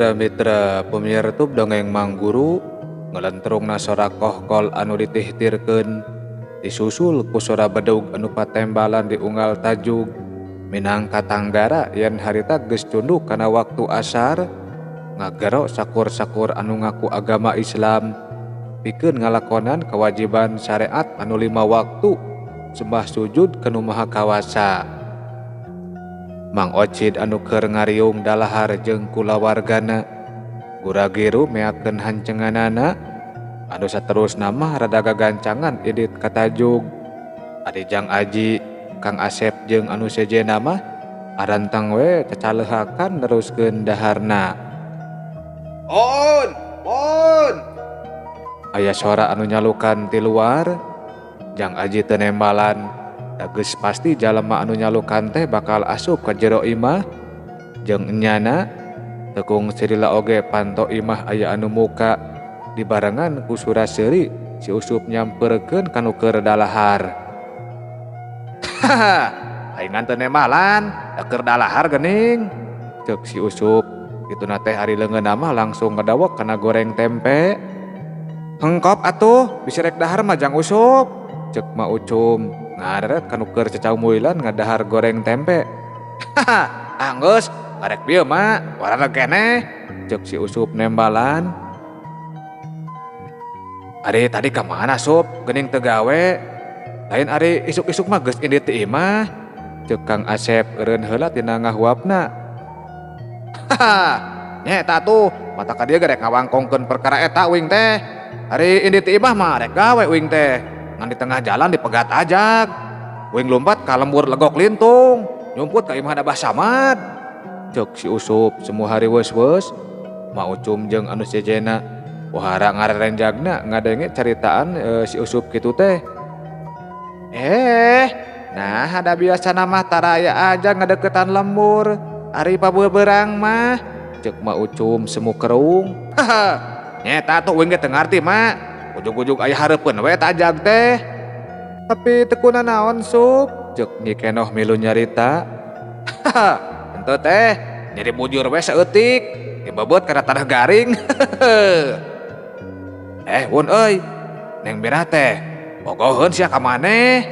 Mitra-mitra pemirtub dongeng Mangguru ngalentrungna sora kohkol anu ditihtirkeun disusul ku sora bedug anu patembalan di unggal tajug minangka tanggara yen harita geus cunduk kana waktu asar ngagero sakur-sakur anu ngaku agama Islam pikeun ngalakonan kewajiban syariat anu 5 waktu sembah sujud ka Nu Maha Kawasa. Mang Ocid anu keur ngariung dalahar jeung kulawargana guragiru meakeun hancenganana anu saterusna mah rada gagancangan idit ka tajug. Ari Jang Aji, Kang Asep jeung anu sejenna mah arantang we cacaleuhakan neruskeun daharna. On, on. Aya sora anu nyalukan ti luar. Jang Aji teu nembalan. Geus pasti jalema anu nyalukan teh bakal asup ka jero imah jeung enyana tekung sirila oge panto imah aya anu muka dibarengan ku sura seuri si Usup nyamperkeun ka nu keur dalahar. Haha, aing teu nembalan, da keur dalahar geuning. Ceuk si Usup, kituna teh ari leungeunna mah langsung ngadawek kana goreng tempe. Hengkop atuh, bisi rek dahar mah Jang Usup. Ceuk Ma Ucum. Ngareret kanu keur cacaumilan ngadahar goreng tempe. Haha, anggeus, arek bieu mah, warana keneh. Ceuk si Usup nembalan. Ari tadi ka mana Sup, geuning teu gawe. Lain ari isuk-isuk mah geus indit ti imah. Ceuk Kang Asep eureun heula tina ngahuapna. Haha, nya eta atuh, mata ka dieu ge rek ngawangkongkeun perkara eta uing teh. Ari indit ti imah mah rek gawe uing teh. Ngan di tengah jalan dipegat ajak. Uing lompat ka lembur legok lintung, nyumput ka imah Abah Samad. Ceuk si Usup semua hari weus-weus. Ma Ucum jeung anu sejenna wahara ngarerenjagna ngadenge caritaan si Usup kitu teh. Nah ada biasana mah taraya aja ngadeukeutan lembur. Ari pabeberang mah. Ceuk Ma Ucum semu kerung. Haha, nyeta atuh uing ge teu ngarti mak. Ujug-ujug aya hareupeun we tajag teh. Tapi teu kunanaon Sup, ceuk Nyi Kenoh milu nyarita. Haha, henteu teh, nyeri bujur we saeutik, dibebeut kana tanah garing. Wun euy, Neng Mirah teh, bogoheun sia ka maneh.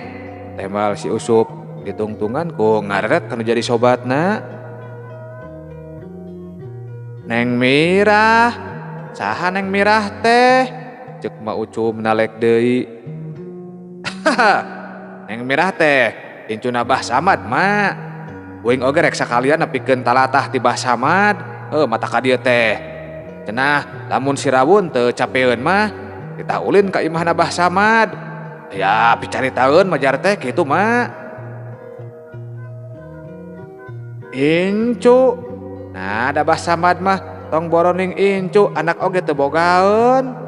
Tembal si Usup ditungtungan ku ngareret kanu jadi sobatna. Neng Mirah, saha Neng Mirah teh? Ceuk Ma Ucum nalek deui. Haha, Neng Mirah teh incuna Bah Samad mak. Uing oge rek sakalian nepikeun talatah ti Bah Samad. Mata ka dieu teh. Cenah lamun si Rawun teu capeun mah ditah ulin ka imahna Bah Samad. Ya picaritaeun majar teh kitu mak. Incu. Nah, da Bah Samad mah tong boroning incu anak oge teu bogaeun.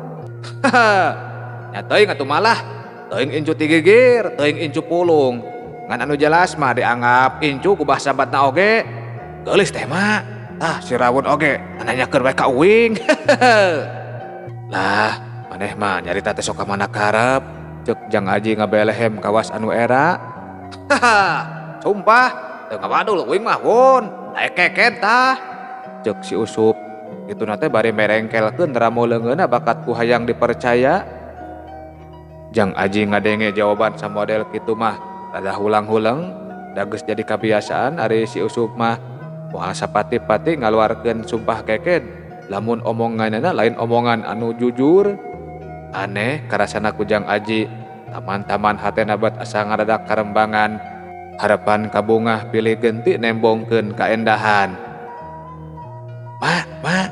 Haha, nya teuing atuh malah, teuing incu ti gigir, teuing incu pulung. Ngan anu jelas mah dianggap incu ku Bah Samadna oge. Geulis teh mah. Tah si Rawun oge nanyakeun we ka uing. Lah, maneh mah nyarita teh sok ka mana karep. Ceuk Jang Aji ngabelehem kawas anu era. Haha, sumpah teu ngawadul uing mah wun, daek keken tah. Ceuk si Usup. Kituna teh bari merengkelkeun ramo leungeunna bakat ku hayang dipercaya. Jang Aji ngadenge jawaban samodel kitu mah rada hulang-huleng, da geus jadi kabiasaan ari si Usup mah moal sapati-pati ngaluarkeun sumpah keked lamun omonganana lain omongan anu jujur. Aneh karasana ku Jang Aji, taman-taman hatena bat asa ngadadak karembangan, harapan kabungah pilih genti nembongkeun kaendahan. Mak, mak,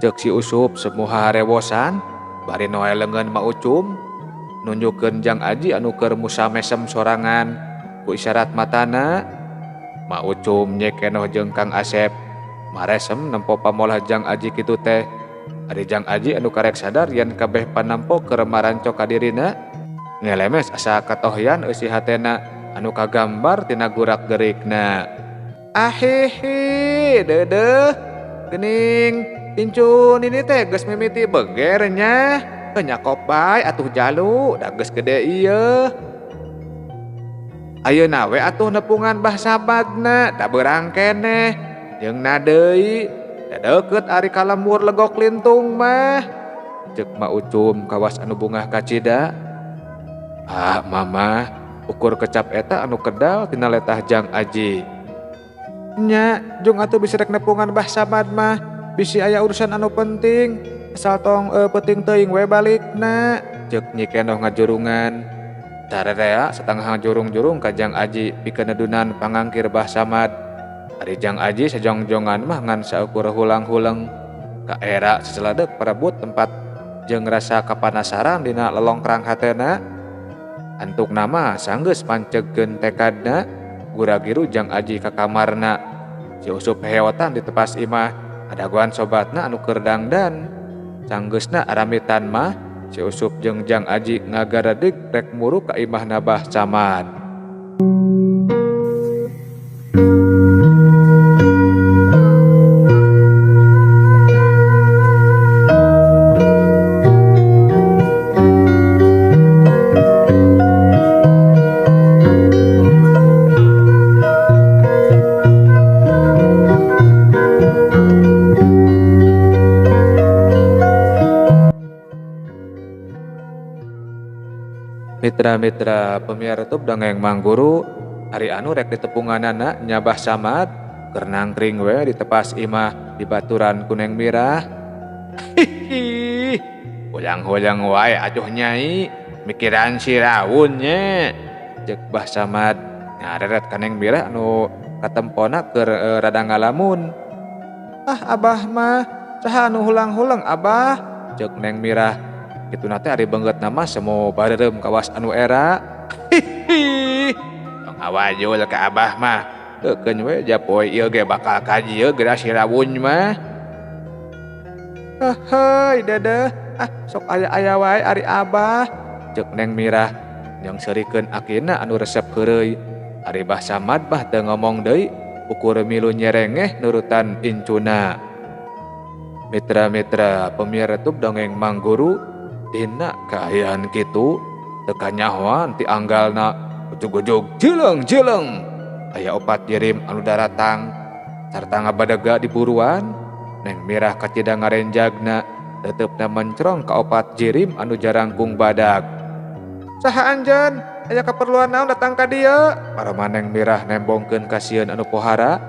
ceuk si Usup semuha harewosan, bari noe leungeun Ma Ucum, nunjukkeun Jang Aji anu keur musamesem sorangan ku isyarat matana. Ma Ucum nyekenoh jeung Kang Asep, maresem nempo pamolah Jang Aji kitu teh. Ari Jang Aji anu karek sadar yen kabeh panampo keur maranco ka dirina, ngelemes asa katohyan eusi hatena anu kagambar tina gurak-gerikna. Ahihi, deudeuh. Gening, incun ini teh geus mimiti beger nya. Nyakop bae atuh jalu, da geus gede ieu. Ayeuna we atuh nepungan Bah Samadna, da beurang keneh. Jeung na deui, Da deukeut ari ka lembur Legok Lintung mah. Ceuk Ma Ucum kawas anu bungah kacida. Ah mama, ukur kecap eta anu kedal tina letah Jang Aji. Nya, jung atuh bisi rek nepungan Bah Samad mah, bisi aya urusan anu penting. Asal tong peuting teuing we balikna. Ceuk Nyi Kenoh ngajurungan. Sarerea satengah ngajurung-jurung ka Jang Aji pikeun nedunan pangangkir Bah Samad. Ari Jang Aji sajongjongan mah ngan saukur hulang-huleng. Kaera sasaledek parebut tempat jeung rasa kapanasaran dina lelongkrang hatena. Antukna mah sanggeus pancegkeun tekadna, gura-giru Jang Aji ka kamarna. Si Usup heotan di tepas imah, adagoan sobatna anu keur dangdan. Sanggeusna aramitan mah si Usup jeung Jang Aji ngagaredeg rek muru ka imahna Bah Samad. Mitra-mitra pemiar YouTube dongeng Mangguru, ari anu rek ditepunganana nya Bah Samad keur nangkring we di tepas imah di baturan ku Neng Mirah. Hihi, hulang-hulang wae atuh nyai, mikiran si Rawun nya. Ceuk Bah Samad ngareret ka Neng Mirah anu katempona keur rada ngalamun. Ah abah mah, saha anu hulang-hulang abah? Ceuk Neng Mirah. Kituna teh ari beunggeutna mah semu bareureum kawas anu era. Hihi, tong ngawajul ka abah mah. Teukeun we japoe ieu ge bakal kajieu geura si Rawun mah. Heuheuy dedeh, ah sok aya-aya wae ari abah. Ceuk Neng Mirah jeung seurikeun akina anu resep heureuy. Ari Bah Samad mah teu ngomong deui, ukur milu nyerengeh nurutan incuna. Mitra-mitra pemiar YouTube dongeng Mangguru, dina kaayaan kitu teu kanyahoan ti anggalna ujug-ujug jeleung-jeleung. Aya opat jirim anu daratang sarta ngabadega di buruan. Neng Mirah kacida ngarenjagna teutepna mencrong ka opat jirim anu jarangkung badag. Saha anjeun? Aya kaperluan naon datang ka dieu? Parama Neng Mirah nembongkeun kasieun anu pohara.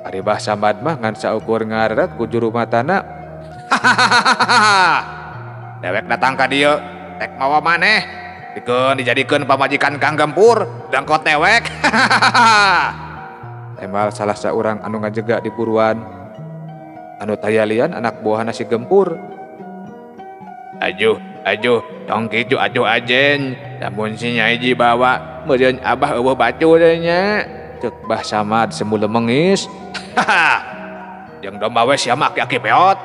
Ari Bah Samad mah ngan saukur ngareret ku juru matana. Hahaha. Dewek datang ka dieu rek mawa maneh pikeun dijadikeun pamajikan Kang Gempur dangkot dewek. Tembal salah saurang anu ngajega di buruan anu tayalian anak buahna si Gempur. Ajuh ajuh tong kitu atuh ajen, lamun si Nyai dibawa meureun abah eueuh batur nya. Ceuk Bah Samad semu lemengis. Haha, jeung domba we sia mah aki-aki peot.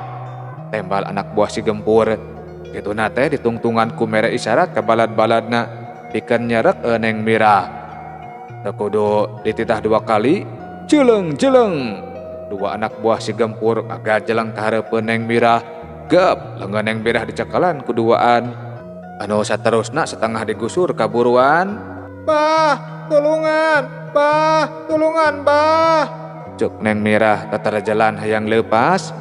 Tembal anak buah si Gempur. Kituna teh ditungtungan ku mere isyarat ka balad-baladna pikeun nyerek Neng Mirah. Teu kudu dititah dua kali, jeleung-jeleung. Dua anak buah si Gempur ngagajeleng ka hareupeun Neng Mirah. Gep, leungeun Neng Mirah dicekalan ku duaan. Anu saterusna setengah digusur ka buruan. Bah, tulungan, bah, tulungan, bah. Ceuk Neng Mirah tatarajalan hayang leupas.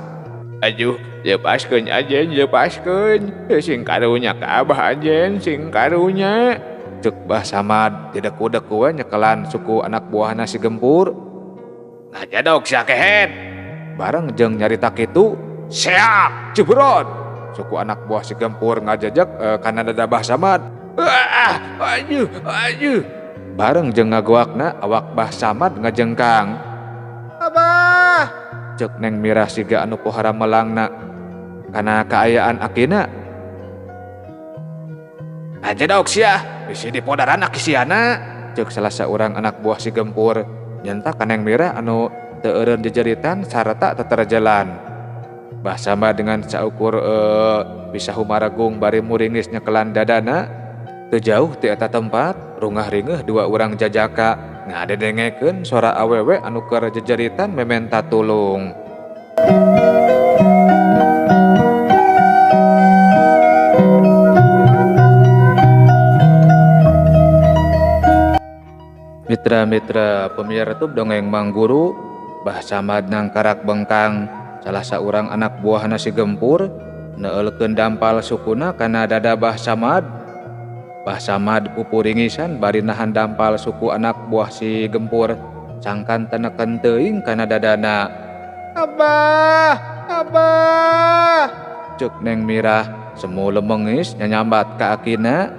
Ajuh, lepaskeun ajen, lepaskeun. Sing karunya ka abah ajen, sing karunya. Ceuk Bah Samad dideku-deku we nyekelan suku anak buahna si Gempur. Ngajadog sia kehed. Bareng jeung nyarita kitu, seak jebrot. Suku anak buah si Gempur ngajejek kana dada Bah Samad. Ah, ajuh, ajuh. Bareng jeung ngagoakna awak Bah Samad ngajengkang. Abah! Ceuk Neng Mirah siga anu pohara melangna kana kaayaan akina. Ajedog sia, bisi dipodaran aki siana. Ceuk salah saurang anak buah si Gempur nyentak ka Neng Mirah anu teu eureun jejeritan sarta teterjalan. Bah Samad dengan saukur bisa humaragung bari muringis nyekelan dadana. Teu jauh ti eta tempat rungah ringeuh dua urang jajaka ngadedengekeun sora awewe anu keur jejeritan mementa tulung. Mitra-mitra pemiar YouTube dongeng Mangguru, Bah Samad nangkarak bengkang salah saurang anak buahna si Gempur neulkeun dampal sukuna kana dada Bah Samad. Bah Samad pupuringisan bari nahan dampal suku anak buah si Gempur sangkan teneken teuing kana dadana. Abah, abah, cek Neng Mirah semu lemengis nyanyambat ka akina.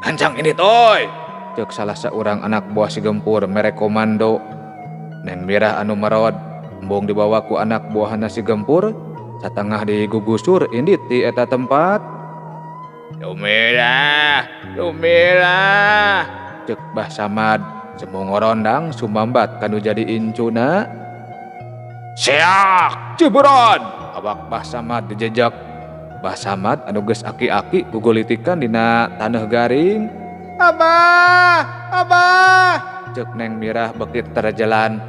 Gancang ini toy, cek salah seorang anak buah si Gempur mere komando. Neng Mirah anu merod embung dibawa ku anak buahna si Gempur satengah digugusur indit di eta tempat. Dumirah, Dumirah, cek Bah Samad semu ngorondang sumambat kanu jadi incuna. Seak, ciburon, awak Bah Samad dijejak. Bah Samad anu geus aki-aki gugulitikan dina taneuh garing. Abah, abah, cek Neng Mirah beuki terjalan.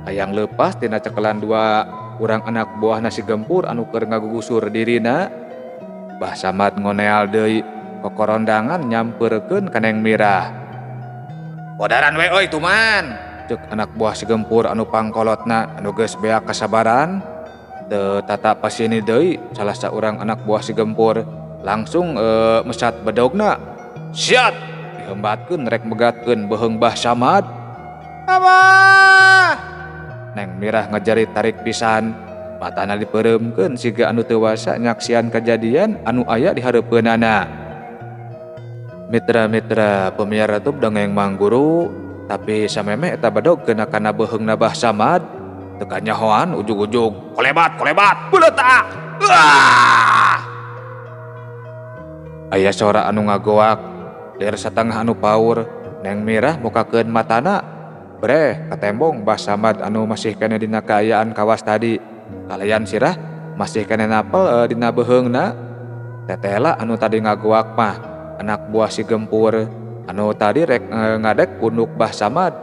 Hayang leupas tina cekelan dua urang anak buah nasi Gempur anu keur ngagugusur dirina. Bah Samad ngoneal deui kokorondangan nyampeurkeun ka Neng Mirah. Bodaran we euy tuman, cek anak buah si Gempur anu pangkolotna anu geus beak kasabaran. Teu tata pasini deui salah saurang anak buah si Gempur langsung mesat bedogna. Siat, dihembatkeun rek megatkeun beuheung Bah Samad. Abah! Neng Mirah ngajari tarik pisan, matana dipeureumkeun siga anu teu wasa nyaksian kajadian anu aya di hareupeunana. Mitra-mitra pemiara tub dongeng Mang Guru, tapi sameme eta bedog kena kana beuheungna Bah Samad, teu kanyahoan ujug-ujug kolebat kolebat beuletak. Wah! Aya sora anu ngagoak, lir satengah anu paur, Neng Mirah mukakeun matana. Breh, katembong Bah Samad anu masih kene dina kaayaan kawas tadi. Kalayan sirah masih kene napel dina beuheungna. Tetela anu tadi ngagoak mah anak buah si Gempur anu tadi rek ngadek punduk Bah Samad.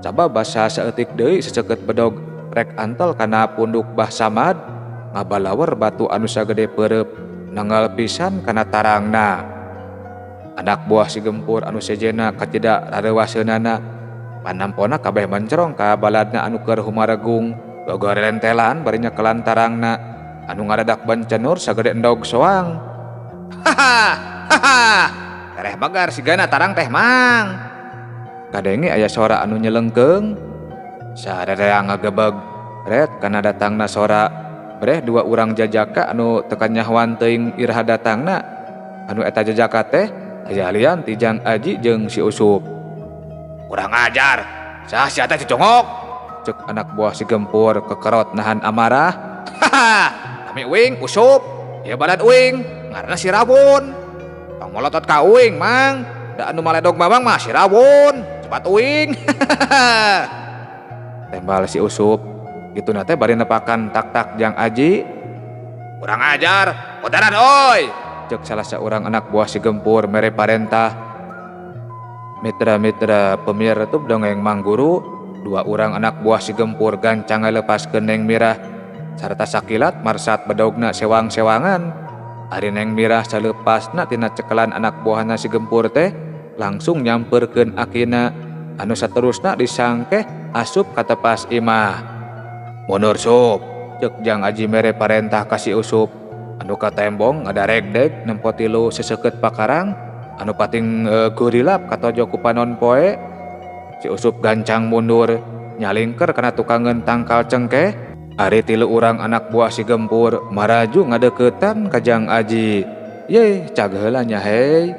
Coba basa saeutik deui seseukeut bedog rek antel kana punduk Bah Samad, ngabalawer batu anu sagede peureub nanggal pisan kana tarangna. Anak buah si Gempur anu sejena kacida rareuwaseunana panampona kabeh mencerong ka baladna anu keur humaregung gogorentelan bari nyekelan tarangna anu ngadadak bencenur sagede endog soang. Haha, haha, tereh bagar sigana tarang teh mang. Kadenge aya sora anu nyelengkeung, sarerea ngagebeg ret kana datangna sora. Breh dua urang jajaka anu teu kanyahoan teuing iraha datangna. Anu eta jajaka teh aya lian ti Jang Aji jeung si Usup. Kurang ajar, sah sia teh cicongok, cek anak buah si Gempur kekerot nahan amarah. Haha, kami uing Usup, ieu balad uing, ngaranna si Rawon. Tong molotot ka uing mang, da anu maledog mamang mah si Rawon, cepat uing. Tembal si Usup, kituna teh bari nepakan tak-tak Jang Aji. Kurang ajar, bodaran oi, cek salah seorang anak buah si Gempur mere parentah. Mitra-mitra pemiar tub dongeng Mang Guru, dua urang anak buah si Gempur gancang ngalepaskeun Neng Mirah sarta sakilat marsat bedogna sewang-sewangan. Ari Neng Mirah saleupasna tina cekelan anak buahna si Gempur teh langsung nyamperkeun akina anu saterusna disangkeh asup ka tepas imah. Mundur Sup, cek Jang Aji mere parentah ka si Usup anu katembong ngadaregdeg nempo tilu seseukeut pakarang anu pating gurilap katojo ku panon poe. Si Usup gancang mundur nyalingker kana tukangeun tangkal cengkeh. Ari tilu urang anak buah si Gempur maraju ngadeuketan ka Jang Aji. Ye, cag heula nya hei.